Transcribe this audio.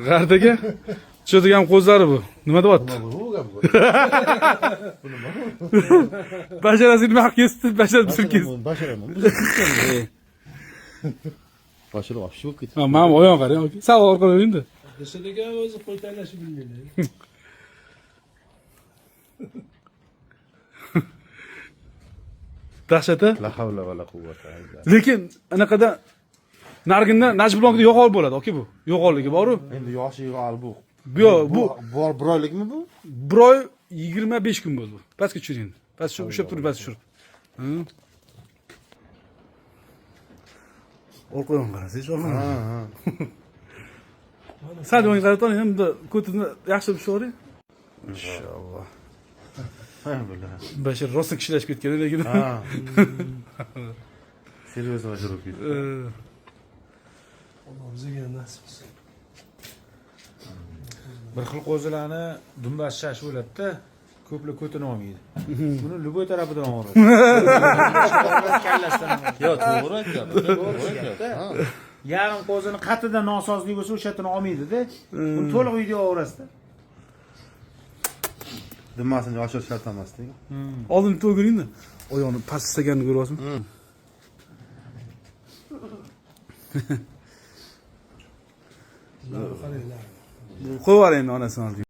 G'ard aka, tushadigan qo'zlari bu. Nima deyapti? Bu gap bu. Basharasi nima haq kesdi, basharasi bizini kesdi. Basharaman. Bashara вообще bo'lib ketdi. Ha, mana bu oyog'i qarang, aka. Sal orqadan endi. Desa degan o'zi qo'y tanlashni bilmaydi. Dahshat a? La havla va la quvvata illa. Lekin anaqada narginda Najibulongda yo'qol bo'ladi, aka bu. Yo'qolligi bor-u. Endi yoshi yo'qol bu. Bu yo'q, bu bor bir oylikmi bu? 1 oy 25 kun bo'ldi bu. Pastga tushiring endi. Past tushib, ushlab turib, past tushirib. Hı. Orqa yon qarasangiz, orqa. Ha, ha. Sal yonga qarab turing, endi ko'tini yaxshi ushlab. Inshaalloh. Ha, billahi. Bashir rosa kishilashib ketgan lekin. Ha. Серьезно bashara bo'lib ketdi. Alloh bizga ham nasib qilsin. Bir xil qo'zilarni dumbasi shash bo'ladi-da, ko'plar ko'tini olmaydi. Buni любой tarafidan og'ridi. Kallasidan og'ridi. Yo'q, to'g'ri aytyapti. To'g'ri aytyapti. Ha. Yarim qo'zini qatida nosozlik bo'lsa o'sha yerdan olmaydi-da. Buni to'liq uyda og'rasida. Dimmasini oshirish shart emas-da. Oldin to'giringda. Oyog'ini past istaganini ko'ryapsizmi? Qaranglar. Qo'yib yuboring endi onasini oldiga.